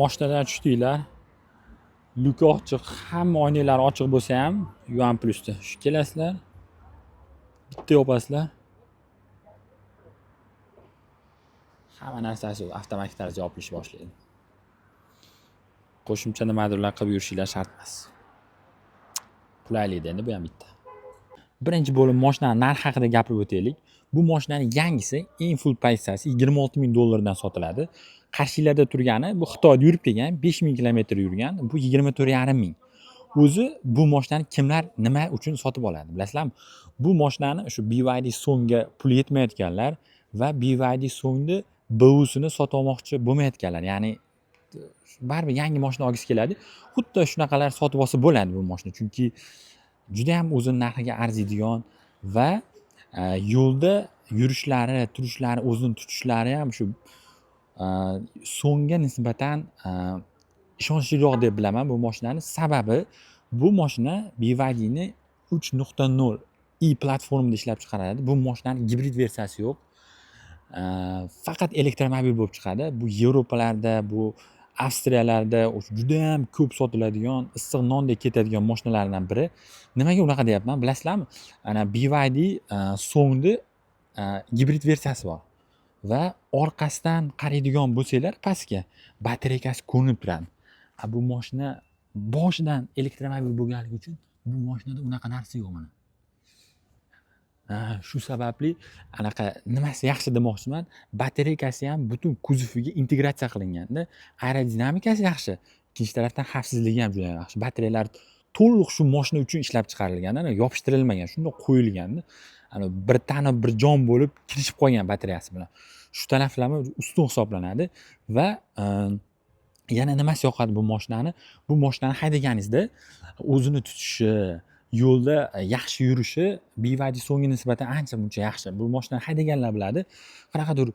Moshinadan tushdinglar, lyuki ochiq, hamma oynalari ochiq bo'lsa ham Yuan Plusda shu kelasizlar, bitta yopasizlar, hamma narsasi avtomatik tarzda yopilishni boshlaydi. Qo'shimcha nimadirlar qilib yurishinglar shart emas. Qulaylikda endi bu ham bitta. Birinchi bo'lib moshinani narxi haqida gapirib o'taylik. Bu moshinani yangisi, eng full pozitsiyasi 26 000 dollardan sotiladi. Qarshinglarda turgani bu Xitoyda yurib kelgan, 5000 kilometr yurgan, bu 24,5 ming. O'zi bu moshinani kimlar nima uchun sotib oladi, bilasizlarmi? Bu moshinani shu BYD Songga pul yetmayotganlar va BYD Songni BUsini sotib olmoqchi bo'lmayotganlar, ya'ni baribir yangi moshina olgisi keladi. Xuddi shunaqalar sotib olsa bo'ladi bu moshina, chunki judayam o'zini narxiga arziydigan va yo'lda yurishlari, turishlari, o'zini tutishlari ham shu Songga nisbatan ishonchliroq deb bilaman bu moshinani. Sababi bu moshina BYDni 3.0 E platformada ishlab chiqariladi. Bu moshinani gibrid versiyasi yo'q. Faqat elektromobil bo'lib chiqadi. Bu Yevropalarda, bu Avstriyalarda o'sha judayam ko'p sotiladigan, issiq nondek ketadigan moshinalardan biri. Nimaga unaqa deyapman, bilasizlarmi? Ana BYD Songni gibrid versiyasi bor va orqasidan qaraydigan bo'lsanglar, pastga batareykasi ko'rinib turadi. A bu moshina boshidan elektromobil bo'lganligi uchun bu moshinada unaqa narsa yo'q mana. Ha, shu sababli anaqa nimasi yaxshi demoqchiman, batareykasi ham butun kuzoviga integratsiya qilinganda, aerodinamikasi yaxshi, ikkinchi tarafdan xavfsizligi ham juda yaxshi. Batareyalar to'liq shu moshina uchun ishlab chiqarilgan, ana yopishtirilmagan, shundoq qo'yilganda, ana bir tana bir jon bo'lib kirishib qolgan batareyasi bilan. Shu taraflama ustun hisoblanadi va yana nimasi yoqadi bu moshinani? Bu moshinani haydaganingizda o'zini tutishi, yo'lda yaxshi yurishi BYD Songga nisbatan ancha muncha yaxshi. Bu moshinani haydaganlar biladi. Qanaqadir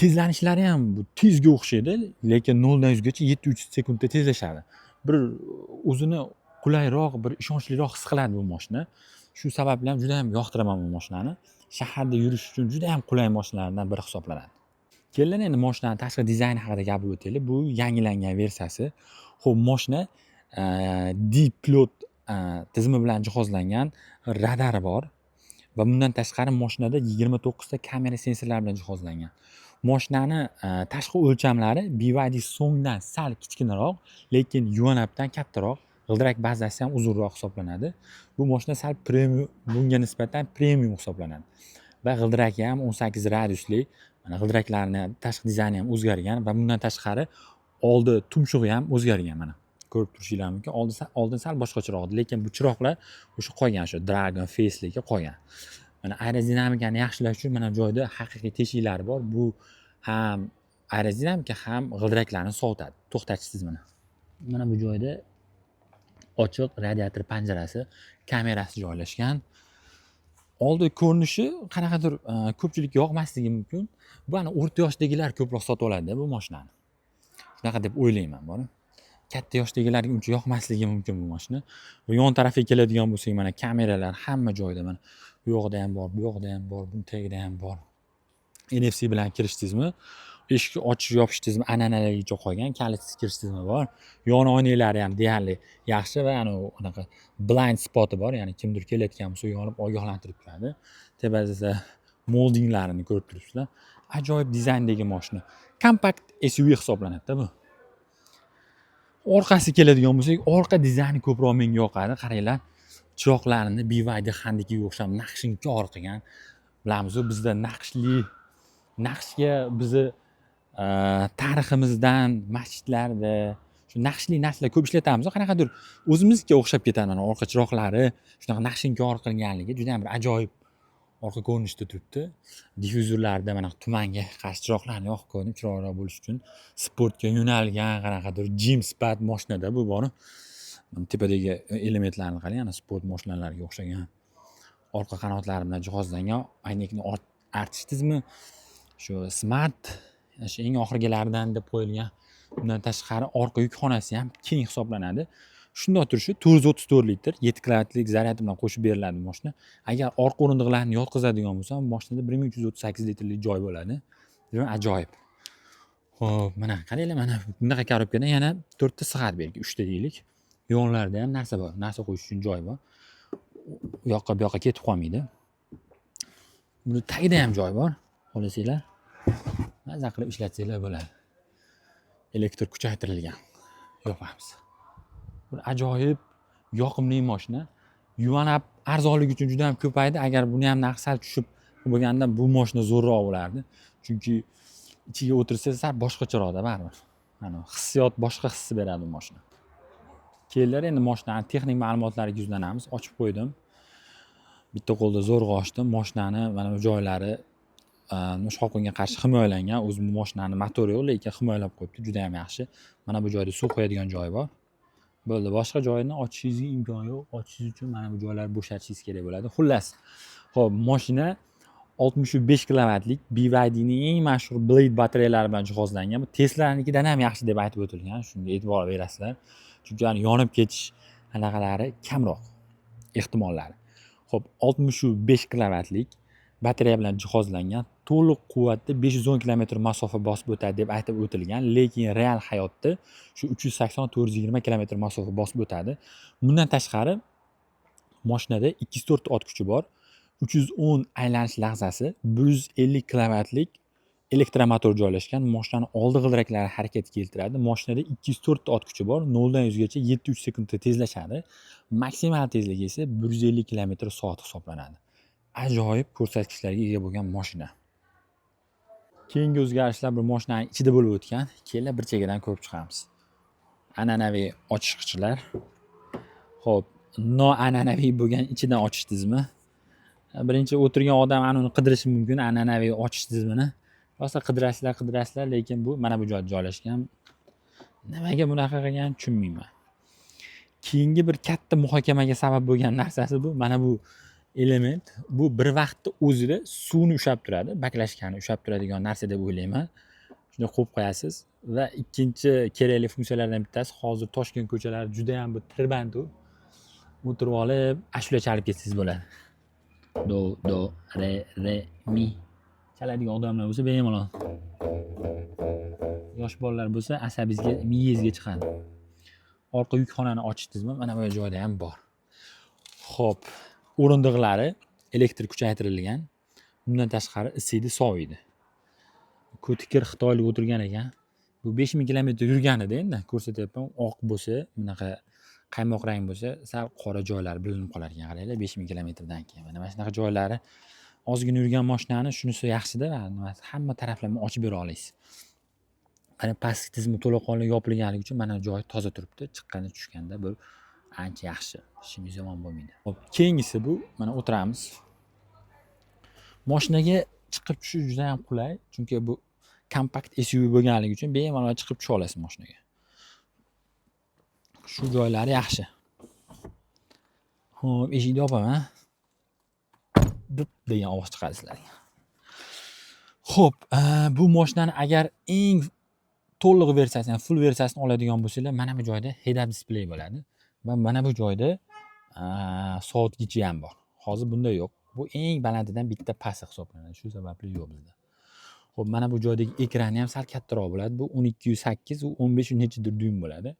tezlanishlari ham bu tezga o'xshaydi, lekin 0 dan 100 gacha 7,3 sekundda tezlashadi. Bir o'zini qulayroq, bir ishonchliroq his qiladi bu moshina. Shu sababli ham juda ham yoqtiraman bu moshinani. Shaharda yurish uchun juda ham qulay moshinalardan biri hisoblanadi. Kelin, endi moshinani tashqi dizayni haqida gapirib o'taylik. Bu yangilangan versiyasi. Xo'p, moshina D-Pilot tizimi bilan jihozlangan, radari bor va bundan tashqari moshinada 29 ta kamera sensorlari bilan jihozlangan. Moshinani tashqi o'lchamlari BYD Songdan sal kichkinaroq, lekin Yuan Updan kattaroq. G'ildirak bazasi ham uzunroq hisoblanadi. Bu moshina sal premium, bunga nisbatan premium hisoblanadi. Va g'ildiragi ham 18 radiusli. Mana g'ildiraklarni tashqi dizayni ham o'zgargan va bundan tashqari oldi tumshug'i ham o'zgargan mana. Ko'rib turishinglar mumkin. Oldin sal boshqacharoq edi, lekin bu chiroqlar o'sha qolgan, o'sha Dragon Faceligi qolgan. Mana aerodinamikani yaxshilash uchun mana bu joyda haqiqiy teshiklari bor. Bu ham aerodinamika, ham g'ildiraklarni sovutadi. To'xtatishsiz mana. Mana bu joyda ochiq radiator panjarasi, kamerasi joylashgan. Oldi ko'rinishi qanaqadir ko'pchilikka yoqmasligi mumkin. Bu ana o'rta yoshdagilar ko'proq sotib oladi bu mashinani. Shunaqa deb o'ylayman bor. Katta yoshdagilarga uncha yoqmasligi mumkin bu mashina. Va yon tarafiga keladigan bo'lsak, mana kameralar hamma joyda, mana bu yoqda ham bor, bu yoqda ham bor, buni tagida ham bor. NFC bilan kirish tizimi, eshikni ochish yopish tizimi an'analigicha qolgan, kalitsiz kirish tizimi bor. Yon oynalari ham deyarli yaxshi va anavi anaqa blind spoti bor, ya'ni kimdir kelayotgan bo'lsa, yonib ogohlantirib turadi. Tepada moldinglarini ko'rib turibsizlar. Ajoyib dizayndagi mashina. Kompakt SUV hisoblanadi-da bu. Orqasi keladigan bo'lsak, orqa dizayni ko'proq menga yoqadi. Qaranglar, chiroqlarini BYD Hannikiga o'xshab naqshinkor qilgan. Bilamiz-u, bizda naqshli naqshga bizni tariximizdan masjidlarda shu naqshli narsalar ko'p ishlatamiz. Qanaqadir o'zimizga o'xshab ketadi. Mana orqa chiroqlari shunaqa naqshinkor qilinganligi juda ham bir ajoyib orqa ko'rinishda turibdi. Diffyuzorlarda mana tumanga qarshi chiroqlarni yoqib qo'ydim, chiroyliroq bo'lishi uchun. Sportga yo'nalgan qanaqadir jim sifat mashinada bu bor. Mana tepadagi elementlarni qarang, ana sport mashinalariga o'xshagan orqa qanotlari bilan jihozlangan. Oynakni artish tizimi shu smart, shu eng oxirgilaridan deb qo'yilgan. Bundan tashqari orqa yukxonasi ham keng hisoblanadi. Shundoq turishi 434 litr, 7 kilovatlik zaryadi bilan qo'shib beriladi bu mashina. Agar orqa o'rindiqlarni yotqizadigan bo'lsam, mashinada 1338 litrlik joy bo'ladi. Demak, ajoyib. Xo'p, mana qaranglar, mana bunaqa korobkadan yana 4 ta sig'adi bu yerga, 3 ta deylik. Yonlarida ham narsa bor, narsa qo'yish uchun joy bor. U yoqqa, bu yoqqa ketib qolmaydi. Buni tagida ham joy bor, xohlasanglar. Maza qilib ishlatsanglar bo'ladi. Elektr kuchaytirilgan. Yopamiz. Bir ajoyib yoqimli mashina. Yuan Up arzonligi uchun juda ham ko'paydi. Agar buni ham narxi sal tushib bo'lganda, bu mashina zo'rroq bo'lardi. Chunki ichiga o'tirsangiz, sal boshqacharoqda baribir. Mana hissiyot, boshqa hissi beradi bu mashina. Kelinglar, endi mashinani texnik ma'lumotlariga yuzlanamiz. Ochib qo'ydim. Bitta qo'lda zo'rg'a ochdim. Mashinani mana bu joylari shovqinga qarshi himoyalangan. O'zi bu mashinani motori yo'q, lekin himoyalab qo'yibdi. Juda ham yaxshi. Mana bu joyda suv qo'yadigan joyi bor. Bo'ldi, boshqa joyini ochishingizga imkon yo'q. Ochishingiz uchun mana bu joylarni bo'shatishingiz kerak bo'ladi. Xullas, xo'p, mashina 65 kilovatlik BYDning eng mashhur Blade batareyalari bilan jihozlangan. Bu Teslanikidan ham yaxshi deb aytib o'tilgan. Shunga e'tibor berasizlar. Chunki yani yonib ketish anaqalari kamroq ehtimollari. Xo'p, 65 kilovatlik batareya bilan jihozlangan, to'liq quvvatda 510 kilometr masofa bosib o'tadi deb aytib o'tilgan, lekin real hayotda shu 380-420 kilometr masofa bosib o'tadi. Bundan tashqari, mashinada 204 ot kuchi bor. 310 aylanish lahzasi, 150 kilovatlik elektromotor joylashgan. Mashinani oldi g'ildiraklari harakatga keltiradi. Mashinada 204 ot kuchi bor. 0 dan 100 gacha 7,3 sekundda tezlashadi. Maksimal tezligi esa 150 kilometr soat hisoblanadi. Ajoyib ko'rsatkichlarga ega bo'lgan mashina. Keyingi o'zgarishlar bir mashinani ichida bo'lib o'tgan. Kelinglar, bir chekkadan ko'rib chiqamiz. An'anaviy ochqichlar. Xo'p, noan'anaviy bo'lgan ichidan ochish tizimi. Birinchi o'tirgan odam ana uni qidirishi mumkin, an'anaviy ochish tizimini. Rosa qidirasizlar, qidirasizlar, lekin bu mana bu joyda joylashgan. Nimaga bunaqa qilgan, tushunmayman. Keyingi bir katta muhokamaga sabab bo'lgan narsasi bu mana bu element. Bu bir vaqtda o'zida suvni ushlab turadi, баклажка ni ushlab turadigan narsa deb o'ylayman. Shunday qo'yib qo'yasiz va ikkinchi kerakli funksiyalardan bittasi, hozir Toshkent ko'chalari judayam bir tirband-u. O'tirib olib ashula chalib ketsangiz bo'ladi. Do, do, re, re, mi chaladigan odamlar bo'lsa bemalol. Yosh bolalar bo'lsa, asabingizga, miyangizga chiqadi. Orqa yukxonani ochish tizimi mana bu joyda ham bor. Xo'p, o'rindiqlari elektr kuchaytirilgan. Bundan tashqari isiydi, soviydi. Ko'tikir xitoylik o'tirgan ekan. Bu 5000 kilometr yurganida endi ko'rsatyapman. Oq bo'lsa, bunaqa qaymoq rang bo'lsa, sal qora joylari bilinib qolar ekan. Qaranglar, 5000 kilometrdan keyin. Mana shunaqa joylari, ozgina yurgan mashinani shunisi yaxshida, nimasi, hamma taraflama ochib bera olasiz. Qarang, pastki tizimi to'laqonli yopilganligi uchun mana joyi toza turibdi. Chiqqanda, tushganda bu ancha yaxshi. Ishingiz yomon bo'lmaydi. Xo'p, keyingisi bu, mana o'tiramiz. Mashinaga chiqib tushish juda ham qulay, chunki bu kompakt SUV bo'lganligi uchun bemalol chiqib tusha olasiz mashinaga. Shu joylari yaxshi. Xo'p, eshikni yopaman. Dip degan ovoz chiqadi sizlarga. Xo'p, bu mashinani agar eng to'liq versiyasini, full versiyasini oladigan bo'lsanglar, mana bu joyda head-up display bo'ladi va mana bu joyda soatgichi ham bor. Hozir bunda yo'q. Bu eng balandidan bitta pasti hisoblanadi. Shu sababli yo'q bizda. Xo'p, mana bu joydagi ekrani ham sal kattaroq bo'ladi. Bu 12,8, u 15 nechidir dyum bo'ladi.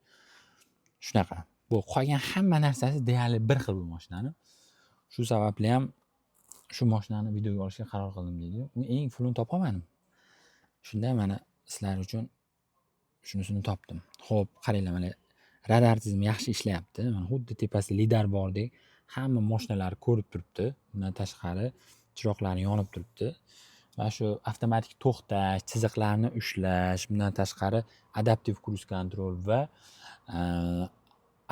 Shunaqa. Bu qolgan hamma narsasi deyarli bir xil bu mashinani. Shu sababli ham shu mashinani videoga olishga qaror qildim deydi. U eng fullini topolmadim. Shunda mana sizlar uchun shunisini topdim. Xo'p, qaranglar, mana radar tizimi yaxshi ishlayapti. Mana xuddi tepasida lidar bordek hamma mashinalarni ko'rib turibdi. Bundan tashqari, chiroqlari yonib turibdi. Va shu avtomatik to'xtash, chiziqlarni ushlash, bundan tashqari adaptiv круиз контроль va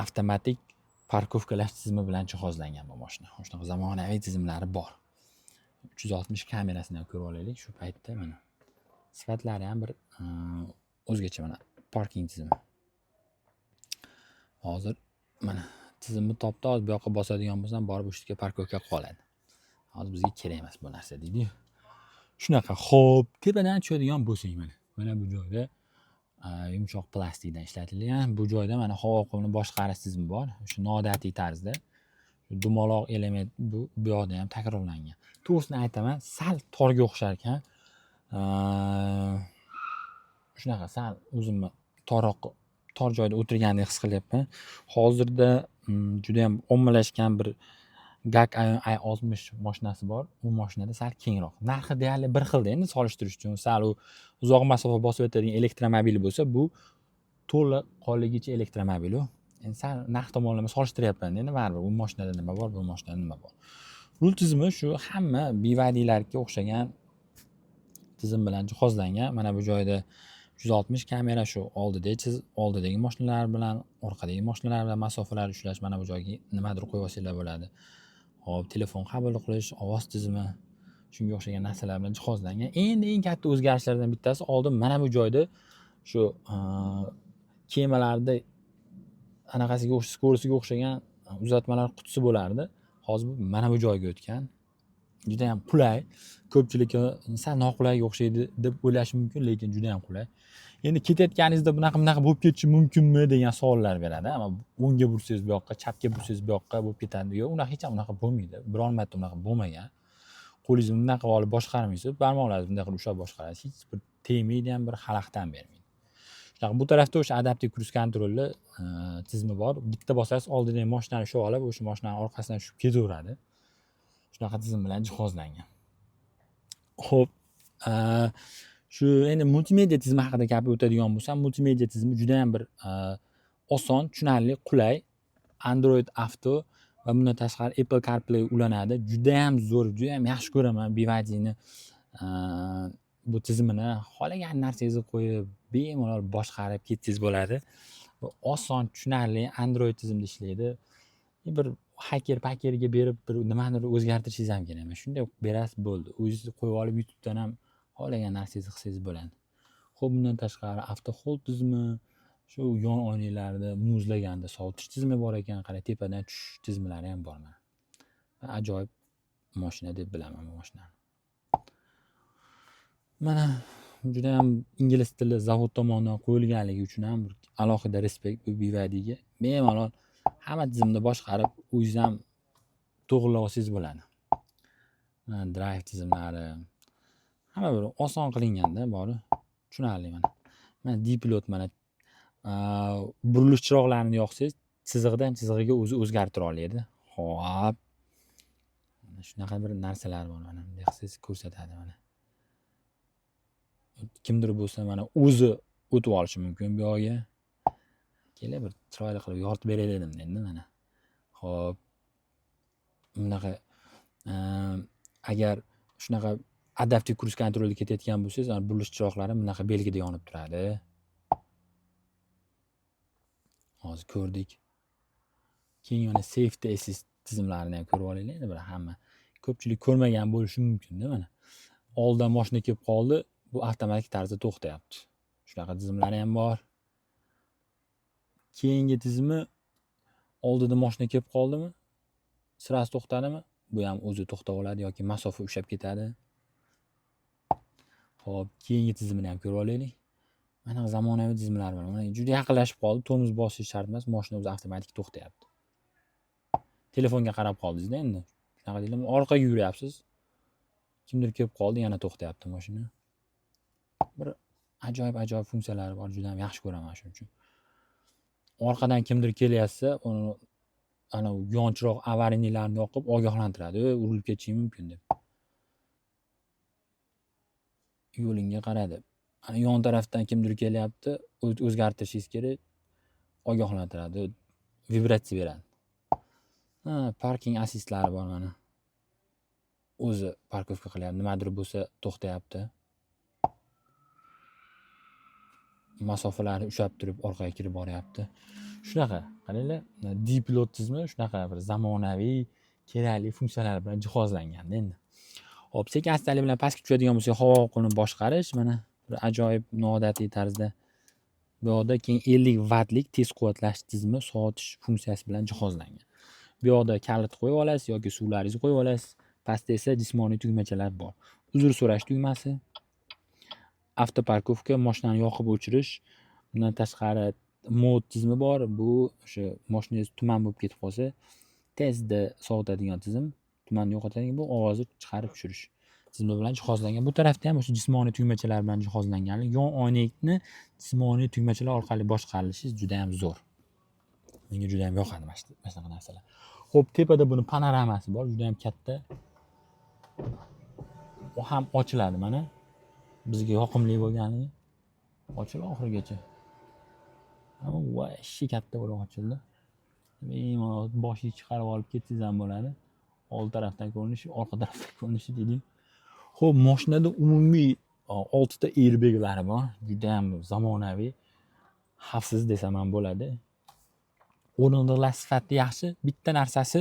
avtomatik парковка lash tizimi bilan jihozlangan bu mashina. Shunaqa zamonaviy tizimlari bor. 360 kamerasini ham ko'rib olaylik shu paytda mana. Sifatlari ham bir o'zgacha, mana parking tizimi. Hozir mana tizimni topdi, hozir bu yoqqa bosadigan bo'lsam, borib o'sha yerga парковка qilib oladi. Hozir bizga kerak emas bu narsa deydi-yu. Shunaqa. Xo'p, tepadan tushadigan bo'lsak mana. Mana bu joyda yumshoq plastikdan ishlatilgan. Bu joyda mana havo oqimini boshqarish tizimi bor. Shu noodatiy tarzda. Dumaloq element bu yoqda ham takrorlangan. To'g'risini aytaman, sal torga o'xshar ekan. Shunaqa sal o'zimni torroq, tor joyda o'tirgandek his qilyapman. Hozirda judayam ommalashgan bir GAC i60 mashinasi bor. U mashinada sal kengroq. Narxi deyarli bir xilda endi solishtirish uchun sal u uzoq masofa bosib o'tadigan elektromobil bo'lsa, bu to'la qonligicha elektromobil u. Endi sal narx tomonlama solishtiryapman endi baribir u mashinada nima bor, bu mashinada nima bor. Rul tizimi shu hamma BYDlarga o'xshagan tizim bilan jihozlangan. Mana bu joyda 360 kamera, shu oldidagi oldidagi mashinalar bilan orqadagi mashinalar bilan masofalarni ushlash, mana bu joyga nimadir qo'yib olsanglar bo'ladi. Hop, telefon qabul qilish, ovoz tizimi, shunga o'xshagan narsalar bilan jihozlangan. Endi eng katta o'zgarishlardan bittasi oldin mana bu joyda shu kemalarda anaqasiga o'xshash, скорость iga o'xshagan uzatmalar qutisi bo'lardi. Hozir bu mana bu joyga o'tgan. Judayam qulay. Ko'pchilikka sal noqulayga o'xshaydi deb o'ylashi mumkin, lekin judayam qulay. Endi ketayotganingizda bunaqa bunaqa bo'lib ketishi mumkinmi degan savollar beradi. Ammo o'ngga bursangiz bu yoqqa, chapga bursangiz bu yoqqa bo'lib ketadi. Yo'q, unaqa hech ham unaqa bo'lmaydi. Biron marta unaqa bo'lmagan. Qo'lingizni bunday qilib olib boshqarmaysiz, barmoqlaringizni bunday qilib ushlab boshqarasiz. Hech bir tegmaydi ham, bir xalaqit ham bermaydi. Shunaqa bu tarafda o'sha adaptiv cruise controlli tizimi bor. Bitta bosasiz, oldidagi mashinani ushlab olib, o'sha mashinani orqasidan tushib ketaveradi. Shunaqa tizim bilan jihozlangan. Xo'p, shu endi multimedia tizimi haqida gapirib o'tadigan bo'lsam, multimedia tizimi juda ham bir oson, tushunarli, qulay. Android Auto va bundan tashqari Apple CarPlay ulanadi. Juda ham zo'r, juda ham yaxshi ko'raman BYDni bu tizimini. Xohlagan narsangizni qo'yib, bemalol boshqarib ketsangiz bo'ladi. Bu oson, tushunarli Android tizimida ishlaydi. Bir haker pakerga berib bir nimanidir o'zgartirishingiz ham kerak emas. Shunday berasiz, bo'ldi. O'zingiz qo'yib olib YouTubedan ham xohlagan narsangizni qilsangiz bo'ladi. Xo'p, bundan tashqari auto hold tizimi, shu yon oynalarda muzlaganda sovutish tizimi bor ekan, qara, tepadan tushish tizimlari ham bor mana. Ajoyib mashina deb bilaman bu mashinani. Mana judayam ingliz tili zavod tomonidan qo'yilganligi uchun ham bir alohida респект bu BYDga. Bemalol hamma tizimni boshqarib, o'zingiz ham to'g'irlab olsangiz bo'ladi. Mana drive tizimlari hamma bir oson qilinganda bori, tushunarli mana. Mana D-Pilot, mana burilish chiroqlarini yoqsangiz, chizig'idan chizig'iga o'zi o'zgartira oladi. Hop. Mana shunaqa bir narsalar bor mana bunday qilsangiz ko'rsatadi mana. Kimdir bo'lsa mana o'zi o'tib olishi mumkin bu yog'iga. Keling, bir chiroyli qilib yoritib beray dedim endi mana. Xo'p. Bunaqa agar shunaqa adaptiv cruise controlda ketayotgan bo'lsangiz, mana burilish chiroqlari bunaqa belgida yonib turadi. Hozir ko'rdik. Keyin mana safety assist tizimlarini ham ko'rib olaylik endi bir hamma. Ko'pchilik ko'rmagan bo'lishi mumkin-da mana. Oldin mashina kelib qoldi, bu avtomatik tarzda to'xtayapti. Shunaqa tizimlari ham bor. Keyingi tizimi, oldida mashina kelib qoldimi, сразу to'xtadimi, bu ham o'zi to'xtab oladi yoki masofa ushlab ketadi. Xo'p, keyingi tizimini ham ko'rib olaylik. Mana zamonaviy tizimlar bor. Mana juda yaqinlashib qoldi, tormoz bosish shart emas, mashina o'zi avtomatik to'xtayapti. Telefonga qarab qoldingizda endi. Shunaqa deydimi, orqaga yuryapsiz. Kimdir kelib qoldi, yana to'xtayapti mashina. Bir ajoyib ajoyib funksiyalari bor, juda ham yaxshi ko'raman shuning uchun. Orqadan kimdir kelyapsa, uni anavi yon chiroq аварийный larni yoqib ogohlantiradi, urilib ketishing mumkin deb. Yo'lingga qara deb. Ana yon tarafdan kimdir kelyapti, o'zgartirishingiz kerak, ogohlantiradi, vibratsiya beradi. Ha, parking assistlari bor mana. O'zi парковка qilyapti, nimadir bo'lsa to'xtayapti. Masofalarni ushlab turib orqaga kirib boryapti. Shunaqa, qaranglar, D-Pilot tizimi shunaqa bir zamonaviy, kerakli funksiyalar bilan jihozlanganda endi. Hop, sekin astalik bilan pastga tushadigan bo'lsak, havo oqimini boshqarish mana bir ajoyib noodatiy tarzda. Bu yoqda keyin 50 vattlik tez quvvatlash tizimi sovutish funksiyasi bilan jihozlangan. Bu yoqda kalit qo'yib olasiz yoki suvlaringizni qo'yib olasiz. Pastda esa jismoniy tugmachalar bor. Uzr so'rash tugmasi, avtoparkovka, mashinani yoqib o'chirish, bundan tashqari mod tizimi bor. Bu o'sha mashinangiz tuman bo'lib ketib qolsa, tezda sovutadigan tizim, tumanni yo'qotadigan, bu ovozni chiqarib tushirish. tizimi bilan jihozlangan. Bu tarafda ham o'sha jismoniy tugmachalar bilan jihozlangan. Yon oynakni jismoniy tugmachalar orqali boshqarilishi juda ham zo'r. Menga juda ham yoqadi mana shunaqa narsalar. Xo'p, tepada buni panoramasi bor, juda ham katta. U ham ochiladi mana. Bizga yoqimli bo'lgani ochil oxirigacha. Vahshiy katta bo'lib ochildi. Bemalol boshingizni chiqarib olib ketsangiz ham bo'ladi. Old tarafdan ko'rinishi, orqa tarafdan ko'rinishi deydi. Xo'p, mashinada umumiy 6 ta airbaglari bor. Juda ham zamonaviy, xavfsiz desam ham bo'ladi. O'rindiqlar sifati yaxshi. Bitta narsasi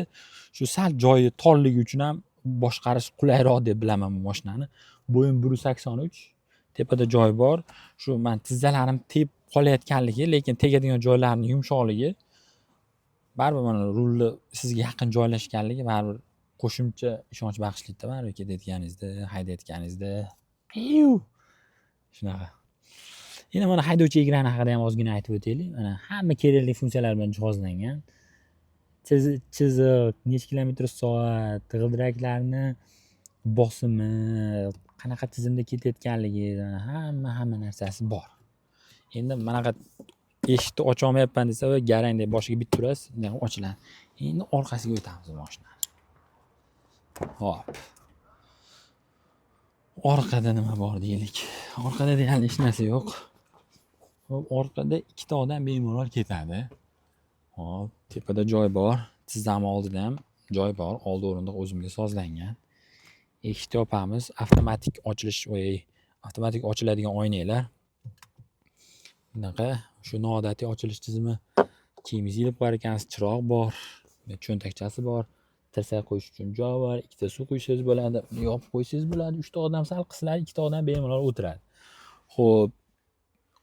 shu sal joyi torligi uchun ham boshqarish qulayroq deb bilaman bu mashinani. Bo'yim 183, tepada joy bor. Shu man tizzalarim tep qolayotganligi, lekin tegadigan joylarning yumshoqligi, baribir mana rulni sizga yaqin joylashganligi baribir qo'shimcha ishonch bag'ishlaydi baribir ketayotganingizda, haydayotganingizda. Shunaqa. Endi mana haydovchi ekrani haqida ham ozgina aytib o'taylik. Mana hamma kerakli funksiyalar bilan jihozlangan. Chiziq, necha kilometr soat, g'ildiraklarni bosimi, qanaqa tizimda ketayotganligi, hamma narsasi bor. Endi manaqa eshikni ocha olmayapman desa, garang deb boshiga bitta urasiz, bunday ochiladi. Endi orqasiga o'tamiz mashinani. Hop. Orqada nima bor deylik. Orqada deyarli hech narsa yo'q. Hop, orqada ikkita odam bemalol ketadi. Hop, tepada joy bor. Tizzam oldida ham joy bor. Oldi o'rindiq o'zimga sozlangan. Eshikni yopamiz. Avtomatik ochilish, avtomatik ochiladigan oynaklar. Bunaqa shu noodatiy ochilish tizimi. Kiyimingizni ilib qo'yar ekansiz, chiroq bor, cho'ntakchasi bor. Tirsak qo'yish uchun joy bor, ikkita suv quysangiz bo'ladi, uni yopib qo'ysangiz bo'ladi. 3 ta odam sal qisiladi, 2 ta odam bemalol o'tiradi. Xo'p,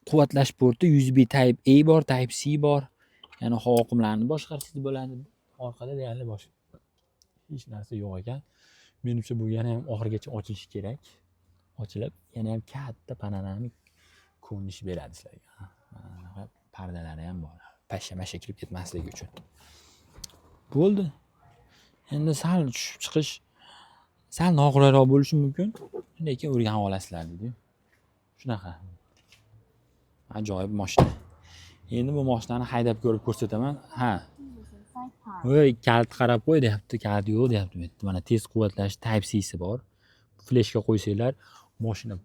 quvvatlash porti USB Type A bor, Type C bor. Ya'ni havo oqimlarini boshqarsangiz bo'ladi. Orqada deyarli boshqa hech narsa yo'q ekan. Menimcha bu yana ham oxirigacha ochilishi kerak. Ochilib, yana ham katta panoramik ko'rinish beradi sizlarga. Mana pardalari ham bor. Pashsha-mashsha kirib ketmasligi uchun. Bo'ldi. Endi sal tushib chiqish sal noqulayroq bo'lishi mumkin, lekin o'rganib olasizlar deydi. Shunaqa. Ajoyib mashina. Endi bu mashinani haydab ko'rib ko'rsataman. Ha. Voy, kalit qarab qo'y deyapti, kalit yo'q deyapti bu yerda. Mana tez quvvatlash Type C'si bor. Fleshga qo'ysanglar, mashina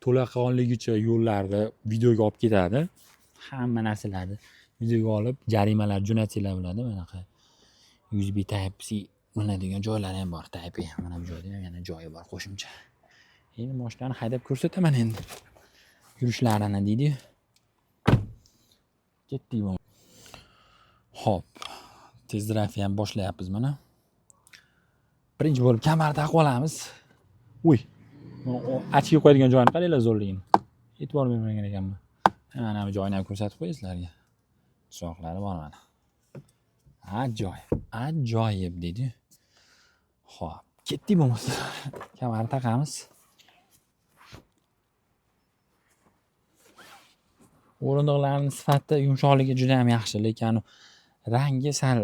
to'laqonligicha yo'llarni videoga olib ketadi. Hamma narsalarni videoga olib, jarimalar jo'natsanglar bo'ladi. Bunaqa USB Type C ulanadigan joylari ham bor. Type A mana bu joyda ham yana joyi bor qo'shimcha. Endi mashinani haydab ko'rsataman endi. Yurishlarini deydi-yu. Ketdik bu. Xo'p, tez drive ham boshlayapmiz mana. Birinchi bo'lib kamar taqib olamiz. Uy. Ochki qo'yadigan joyini qaranglar zo'rligini. E'tibor bermagan ekanman. Mana bu joyini ham ko'rsatib qo'yay sizlarga. Chiroqlari bor mana. Ajoyib, ajoyib deydi. Xo'p, ketdik bo'lmasa. Kamarni taqamiz. O'rindiqlarning sifati, yumshoqligi juda ham yaxshi, lekin rangi sal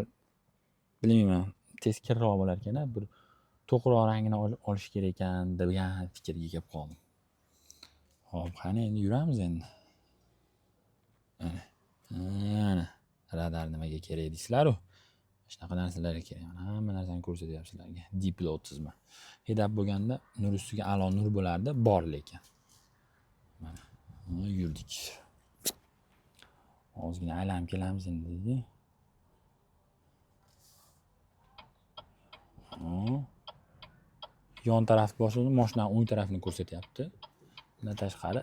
bilmayman, tez kirroq bo'lar ekan, bir to'qroq rangini olish kerak ekan degan fikrga kelib qoldim. Xo'p, qani endi yuramiz endi. Mana radar nimaga kerak deysizlar-u? Shunaqa narsalarga kerak. Mana hamma narsani ko'rsatyapti sizlarga. Deep load tizimi. Head-up bo'lganda nur ustiga a'lo nur bo'lardi, bor lekin. Mana yurdik. Ozgina aylanib kelamiz endi deydi. Yon taraf boshida mashinaning o'ng tarafini ko'rsatyapti. Undan tashqari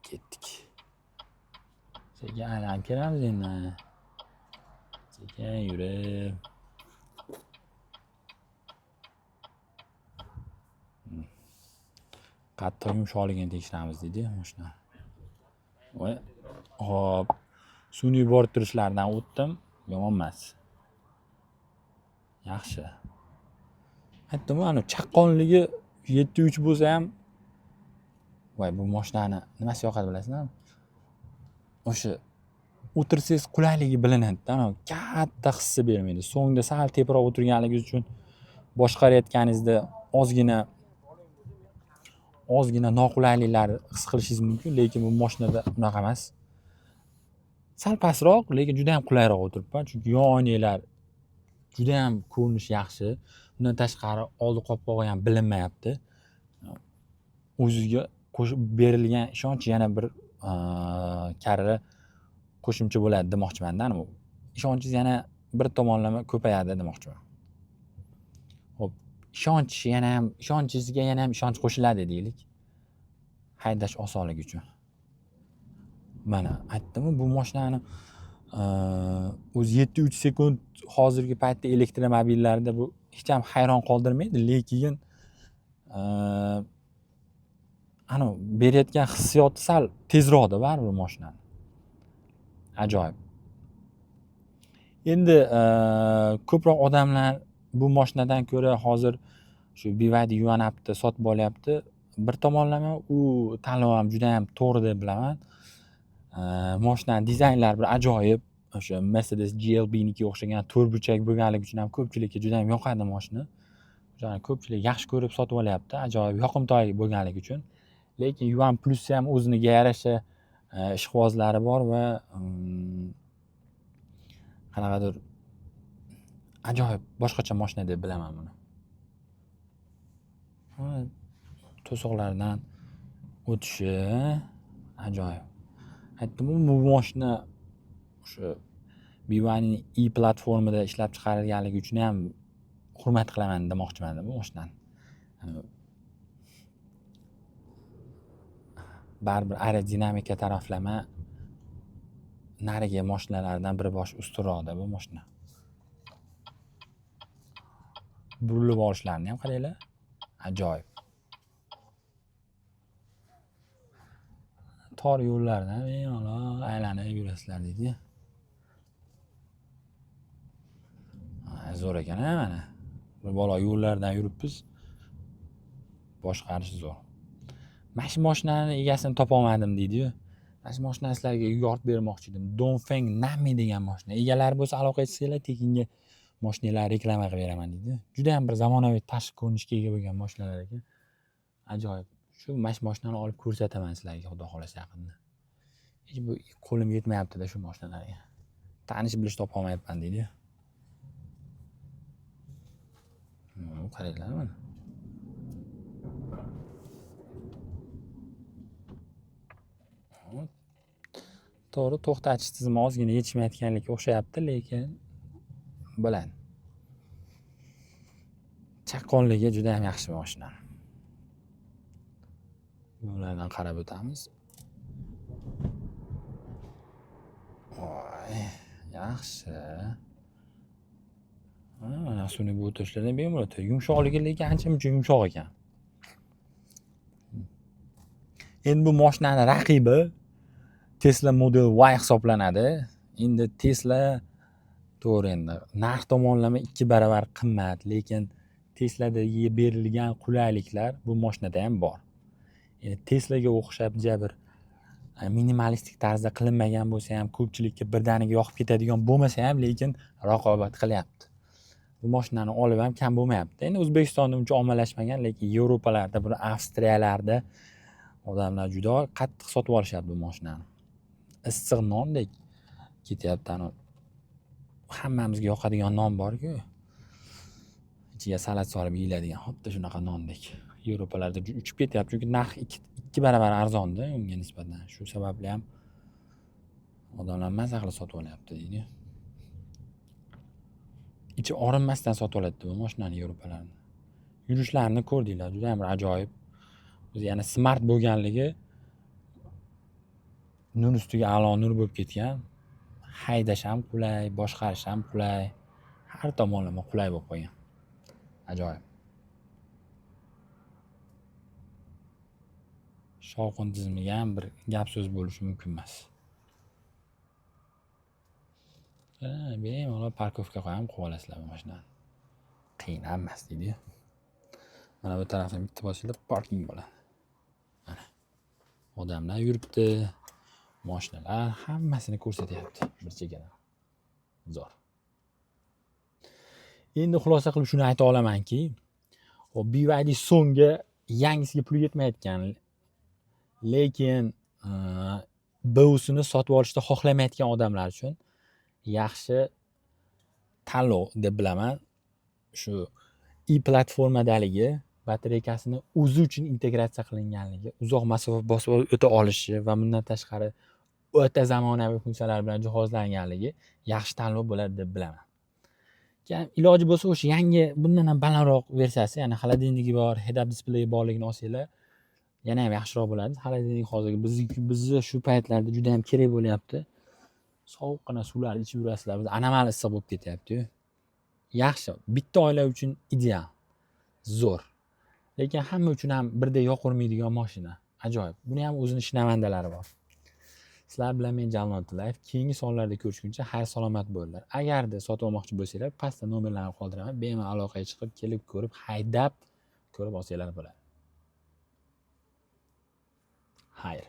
ketdik. Sekin aylanib kelamiz endi. Sekin yurib. Qattiq yumshoqligini tekshiramiz deydi mashina. Voy, hop. Sun'iy bo'rttirishlardan o'tdim, yomon emas. Yaxshi. Aytdim, ana chaqqonligi 7.3 bo'lsa ham, voy, bu mashinani nimasi yoqadi bilasizmi? O'sha o'tirsangiz qulayligi bilinadi-da, katta hissi bermaydi. So'ngda sal teparoq o'tirganligingiz uchun boshqarayotganingizda ozgina ozgina noqulayliklar his qilishingiz mumkin, lekin bu mashinada unaqa emas. Sal pastroq, lekin juda ham qulayroq o'tiribman, chunki yon oynalar juda ham ko'rinishi yaxshi. Undan tashqari oldi qopqog'i ham bilinmayapti. O'zizga qo'shib berilgan ishonch yana bir karra qo'shimcha bo'ladi demoqchiman-da. Ishonchingiz yana bir tomonlama ko'payadi demoqchiman. Xo'p, ishonch yana ham, ishonchingizga yana ham ishonch qo'shiladi deylik. Haydash osonligi uchun. Mana aytdim-ku, bu mashinani o'zi 7,3 sekund hozirgi paytda elektromobillarda bu hech ham hayron qoldirmaydi, lekin ana berayotgan hissiyoti sal tezroqda baribir mashinani. Ajoyib. Endi ko'proq odamlar bu mashinadan ko'ra hozir shu BYD Yuan Up'ni sotib olyapti. Bir tomonlama u tanlov ham juda ham to'g'ri deb bilaman. Mashinani dizaynlari bir ajoyib, o'sha Mercedes GLBniki o'xshagan to'rtburchak bo'lganligi uchun ham ko'pchilikka juda ham yoqadi mashina. O'shani ko'pchilik yaxshi ko'rib sotib olyapti, ajoyib yoqimtoy bo'lganligi uchun. Lekin Yuan Plus ham o'ziga yarasha ishqibozlari bor va qanaqadir ajoyib boshqacha mashina deb bilaman buni. To'siqlardan o'tishi ajoyib. Aytdim-ku, bu mashina o'sha BYDning E platformida ishlab chiqarilganligi uchun ham hurmat qilaman demoqchiman bu mashinani. Baribir aerodinamika taraflama narigi mashinalardan bir bosh ustunroqda bu mashina. Burilib olishlarini ham qaranglar, ajoyib. Tor yo'llardan bemalol aylanib yurasizlar deydi. Zo'r ekan, ha, mana. Bir bola yo'llardan yuribmiz. Boshqarish zo'r. Mana shu mashinani egasini topa olmadim deydi-yu. Mana shu mashinani sizlarga yoritib bermoqchi edim. Dongfeng Nami degan mashina. Egalari bo'lsa aloqa etsanglar, tekinga mashinalar reklama qilib beraman deydi. Juda ham bir zamonaviy tashqi ko'rinishga ega bo'lgan mashinalar ekan. Ajoyib. Shu mana shu mashinani olib ko'rsataman sizlarga, xudo xolasa yaqinda. Hech bu qo'lim yetmayapti-da shu mashinalarga. Tanish bilish topa olmayapman deydi. Qaranglar mana. To'g'ri, to'xtatish tizimi ozgina yetishmayotganlikka o'xshayapti, lekin bo'ladi. Chaqqonligi juda ham yaxshi mashina. Yo'llardan qarab o'tamiz. Voy, yaxshi. Mana sun'iy bu o'tirishlardan bemalol o'tadi. Yumshoqligi lekin ancha-muncha yumshoq ekan. Endi bu mashinani raqibi Tesla Model Y hisoblanadi. Endi Tesla to'g'ri, endi narx tomonlama 2 barobar qimmat, lekin Teslada berilgan qulayliklar bu mashinada ham bor. Endi Teslaga o'xshab jabr minimalistik tarzda qilinmagan bo'lsa ham, ko'pchilikka birdaniga yoqib ketadigan bo'lmasa ham, lekin raqobat qilyapti. Bu mashinani olib ham kam bo'lmayapti. Endi O'zbekistonda uncha ommalashmagan, lekin Yevropalarda, bir Avstriyalarda odamlar juda qattiq sotib olishyapti bu mashinani. Issiq nondek ketyapti. Ana hammamizga yoqadigan non bor-ku. Ichiga salat solib yeyiladigan, xuddi shunaqa nondek. Yevropalarda uchib ketyapti, chunki narx 2 barobar arzonda unga nisbatan. Shu sababli ham odamlar maza qilib sotib olyapti deydi. Ichi og'rinmasdan sotib oladi bu mashinani Yevropalarda. Yurishlarini ko'rdinglar, juda ham bir ajoyib. O'zi yana smart bo'lganligi nur ustiga a'lo nur bo'lib ketgan. Haydash ham qulay, boshqarish ham qulay, har tomonlama qulay bo'lib qolgan. Ajoyib. Shovqin tizimiga ham bir gap so'z bo'lishi mumkin emas. Bemalol parkovka qo'yib qo'yib olasizlar bu mashinani. Qiyin emas deydi-yu. Mana bu tarafdan bitta bosinglar, parking bo'ladi. Mana. Odamlar yuribdi, mashinalar hammasini ko'rsatyapti bir chekkadan. Zo'r. Endi xulosa qilib shuni ayta olamanki, hop, BYD Songga Yangisiga pul yetmayotgan, lekin BUsini sotib olishni xohlamayotgan odamlar uchun yaxshi tanlov deb bilaman. Shu E platformadaligi, batareykasini o'zi uchun integratsiya qilinganligi, uzoq masofa bosib o'ta olishi va bundan tashqari o'ta zamonaviy funksiyalar bilan jihozlanganligi yaxshi tanlov bo'ladi deb bilaman. Keyin iloji bo'lsa, o'sha yangi, bundan ham balandroq versiyasi, ya'ni холодильник i bor, head up display borligini olsanglar, yana ham yaxshiroq bo'ladi. Холодильник hozirgi bizni shu paytlarda juda ham kerak bo'lyapti. Sovuqqina suvlarni ichib yurasizlar, biz anomal issiq bo'lib ketyapti-yu. Yaxshi, bitta oila uchun ideal. Zo'r. Lekin hamma uchun ham birdek yoqurmaydigan mashina. Ajoyib. Buni ham o'zini shinavandalari bor. Sizlar bilan men, Javlon Tillayev. Keyingi sonlarda ko'rishguncha xayr salomat bo'linglar. Agarda sotib olmoqchi bo'lsanglar, pastda nomerlarni qoldiraman. Bemalol aloqaga chiqib, kelib ko'rib, haydab ko'rib olsanglar bo'ladi. Xayr.